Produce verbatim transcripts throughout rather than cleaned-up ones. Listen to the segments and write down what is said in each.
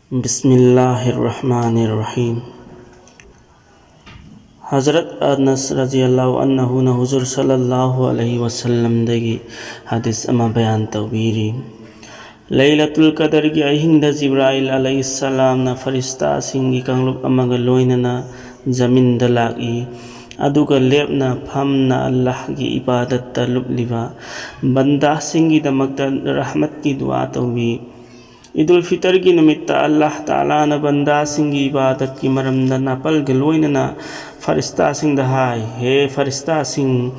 ꯕꯤꯁꯃꯤꯜꯂꯥꯍꯤꯔ ꯔꯍꯃꯥꯅꯤꯔ ꯔꯍꯤꯝ꯫ ꯍꯖꯔꯠ ꯑꯅꯁ ꯔꯖꯤꯌꯜꯂꯥꯍꯨ ꯑꯟꯍꯨꯅ ꯍꯨꯖꯨꯔ ꯁꯜꯂꯜꯂꯥꯍꯨ ꯑꯂꯩꯍꯤ ꯋꯁꯜꯂꯝꯗꯒꯤ ꯍꯗꯤꯁ ꯑꯃ ꯕꯌꯥꯟ ꯇꯧꯕꯤꯔꯤ꯫ ꯂꯩꯂꯇꯨꯜ ꯀꯗꯔꯒꯤ ꯑꯍꯤꯡꯗ ꯖꯤꯕ꯭ꯔꯥꯏꯜ ꯑꯂꯩꯍꯤꯁꯁꯂꯥꯝꯅ ꯐꯔꯤꯁꯇꯥꯁꯤꯡꯒꯤ ꯀꯥꯡꯂꯨꯞ ꯑꯃꯒ ꯂꯣꯏꯅꯅ ꯖꯃꯤꯟꯗ ꯂꯥꯛꯏ꯫ ꯑꯗꯨꯒ ꯂꯦꯞꯅ ꯐꯝꯅ ꯑꯜꯂꯥꯍꯒꯤ ꯏꯕꯥꯗꯠꯇ ꯂꯨꯞꯂꯤꯕ ꯕꯟꯗꯥꯁꯤꯡꯒꯤꯗꯃꯛꯇ ꯔꯍꯃꯠꯀꯤ ꯗꯨꯋꯥ ꯇꯧꯏ꯫ ꯏꯗꯨꯜ ꯐꯤꯇꯔꯒꯤ ꯅꯨꯃꯤꯠꯇ ꯑꯜꯂꯥꯍ ꯇꯥꯂꯥꯅ ꯕꯟꯗꯥꯁꯤꯡꯒꯤ ꯏꯕꯥꯗꯠꯀꯤ ꯃꯔꯝꯗ ꯅꯥꯄꯜꯒ ꯂꯣꯏꯅꯅ ꯐꯔꯤꯁꯇꯥꯁꯤꯡꯗ ꯍꯥꯏ, ꯍꯦ ꯐꯔꯤꯁꯇꯥꯁꯤꯡ,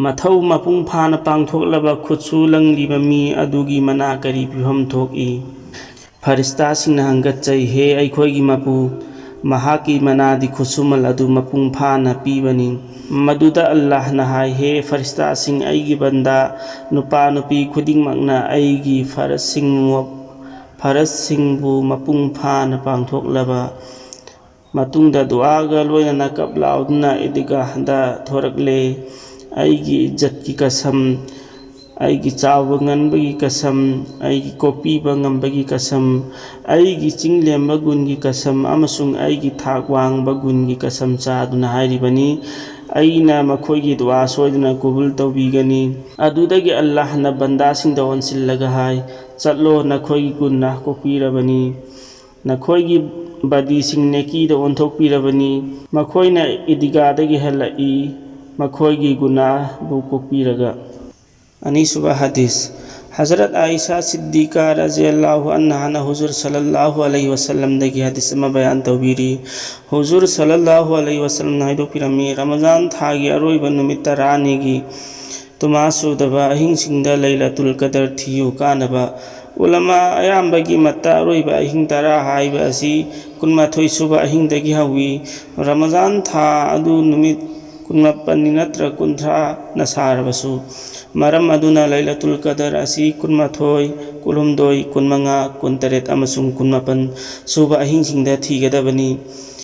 ꯃꯊꯧ ꯃꯄꯨꯡ ꯐꯥꯅ ꯄꯥꯡꯊꯣꯛꯂꯕ ꯈꯨꯠꯁꯨ ꯂꯪꯂꯤꯕ ꯃꯤ ꯑꯗꯨꯒꯤ ꯃꯅꯥ ꯀꯔꯤ ꯄꯤꯐꯝ ꯊꯣꯛꯏ? ꯐꯔꯤꯁꯇꯥꯁꯤꯡꯅ ꯍꯪꯒꯠꯆꯩ, ꯍꯦ ꯑꯩꯈꯣꯏꯒꯤ ꯃꯄꯨ, ꯃꯍꯥꯛꯀꯤ ꯃꯅꯥꯗꯤ ꯈꯨꯠꯁꯨꯃꯜ ꯑꯗꯨ ꯃꯄꯨꯡ ꯐꯥꯅ ꯄꯤꯕꯅꯤ꯫ ꯃꯗꯨꯗ ꯑꯜꯂꯥꯍꯅ ꯍꯥꯏ, ꯍꯦ ꯐꯔꯤꯁꯇꯥꯁꯤꯡ, ꯑꯩꯒꯤ ꯕꯟꯗꯥ ꯅꯨꯄꯥ ꯅꯨꯄꯤ ꯈꯨꯗꯤꯡꯃꯛꯅ ꯑꯩꯒꯤ ꯐꯔꯖꯁꯤꯡ ꯐꯔꯖꯁꯤꯡꯕꯨ ꯃꯄꯨꯡ ꯐꯥꯅ ꯄꯥꯡꯊꯣꯛꯂꯕ ꯃꯇꯨꯡꯗ ꯗꯨꯑꯥꯒ ꯂꯣꯏꯅꯅ ꯀꯞ ꯂꯥꯎꯗꯨꯅ ꯏꯗꯤꯒꯥꯍꯗ ꯊꯣꯔꯛꯂꯦ꯫ ꯑꯩꯒꯤ ꯏꯖꯠꯀꯤ ꯀꯁꯝ, ꯑꯩꯒꯤ ꯆꯥꯎꯕ ꯉꯟꯕꯒꯤ ꯀꯁꯝ, ꯑꯩꯒꯤ ꯀꯣꯛꯄꯤꯕ ꯉꯝꯕꯒꯤ ꯀꯁꯝ, ꯑꯩꯒꯤ ꯆꯤꯡ ꯂꯦꯝꯕ ꯒꯨꯟꯒꯤ ꯀꯁꯝ ꯑꯃꯁꯨꯡ ꯑꯩꯒꯤ ꯊꯥꯛ ꯋꯥꯡꯕ ꯒꯨꯟꯒꯤ ꯀꯁꯝ ꯆꯥꯗꯨꯅ ꯍꯥꯏꯔꯤꯕꯅꯤ, ꯑꯩꯅ ꯃꯈꯣꯏꯒꯤ ꯗꯨꯑꯥ ꯁꯣꯏꯗꯅ ꯀꯨꯕꯨꯜ ꯇꯧꯕꯤꯒꯅꯤ꯫ ꯑꯗꯨꯗꯒꯤ ꯑꯜꯂꯥꯍꯅ ꯕꯟꯗꯥꯁꯤꯡꯗ ꯑꯣꯟꯁꯤꯜꯂꯒ ꯍꯥꯏ, ꯆꯠꯂꯣ, ꯅꯈꯣꯏꯒꯤ ꯒꯨꯟꯅꯥꯍ ꯀꯣꯛꯄꯤꯔꯕꯅꯤ꯫ ꯅꯈꯣꯏꯒꯤ ꯕꯗꯤꯁꯤꯡ ꯅꯦꯀꯤꯗ ꯑꯣꯟꯊꯣꯛꯄꯤꯔꯕꯅꯤ꯫ ꯃꯈꯣꯏꯅ ꯏꯗꯤꯒꯥꯗꯒꯤ ꯍꯜꯂꯛꯏ, ꯃꯈꯣꯏꯒꯤ ꯒꯨꯅꯥꯍꯕꯨ ꯀꯣꯛꯄꯤꯔꯒ꯫ ꯑꯅꯤꯁꯨꯕ ꯍꯗꯤꯁ, ꯍꯖꯔꯠ ꯑꯥꯏꯁꯥ ꯁꯤꯗꯤꯀꯥ ꯔꯖꯤꯌꯜꯂꯥꯍꯨ ꯑꯟꯍꯥꯅ ꯍꯨꯖꯨꯔ ꯁꯜꯂꯜꯂꯥꯍꯨ ꯑꯂꯩꯍꯤ ꯋꯁꯜꯂꯝꯗꯒꯤ ꯍꯗꯤꯁ ꯑꯃ ꯕꯌꯥꯟ ꯇꯧꯕꯤꯔꯤ꯫ ꯍꯨꯖꯨꯔ ꯁꯜꯂꯜꯂꯥꯍꯨ ꯑꯂꯩꯍꯤ ꯋꯁꯜꯂꯝꯅ ꯍꯥꯏꯗꯣꯛꯄꯤꯔꯝꯃꯤ, ꯔꯃꯖꯥꯟ ꯊꯥꯒꯤ ꯑꯔꯣꯏꯕ ꯅꯨꯃꯤꯠ ꯇꯔꯥꯅꯤꯒꯤ ꯇꯨꯃꯥ ꯁꯨꯗꯕ ꯑꯍꯤꯡꯁꯤꯡꯗ ꯂꯩꯂꯇꯨꯜ ꯀꯗꯔ ꯊꯤꯌꯨ ꯀꯥꯅꯕ꯫ ꯎꯂꯃꯥ ꯑꯌꯥꯝꯕꯒꯤ ꯃꯠꯇ ꯑꯔꯣꯏꯕ ꯑꯍꯤꯡ ꯇꯔꯥ ꯍꯥꯏꯕ ꯑꯁꯤ ꯀꯨꯟꯃꯥꯊꯣꯏ ꯁꯨꯕ ꯑꯍꯤꯡꯗꯒꯤ ꯍꯧꯏ꯫ ꯔꯃꯖꯥꯟ ꯊꯥ ꯑꯗꯨ ꯅꯨꯃꯤꯠ ꯀꯨꯟꯃꯥꯄꯟꯅꯤ ꯅꯠꯇ꯭ꯔꯒ ꯀꯨꯟꯊ꯭ꯔꯥꯅ ꯁꯥꯔꯕꯁꯨ, ꯃꯔꯝ ꯑꯗꯨꯅ ꯂꯩꯂꯇꯨꯜ ꯀꯗꯔ ꯑꯁꯤ ꯀꯨꯟꯃꯥꯊꯣꯏ, ꯀꯨꯟꯍꯨꯝꯗꯣꯏ, ꯀꯨꯟꯃꯉꯥ, ꯀꯨꯟꯇꯔꯦꯠ ꯑꯃꯁꯨꯡ ꯀꯨꯟꯃꯥꯄꯟ ꯁꯨꯕ ꯑꯍꯤꯡꯁꯤꯡꯗ ꯊꯤꯒꯗꯕꯅꯤ꯫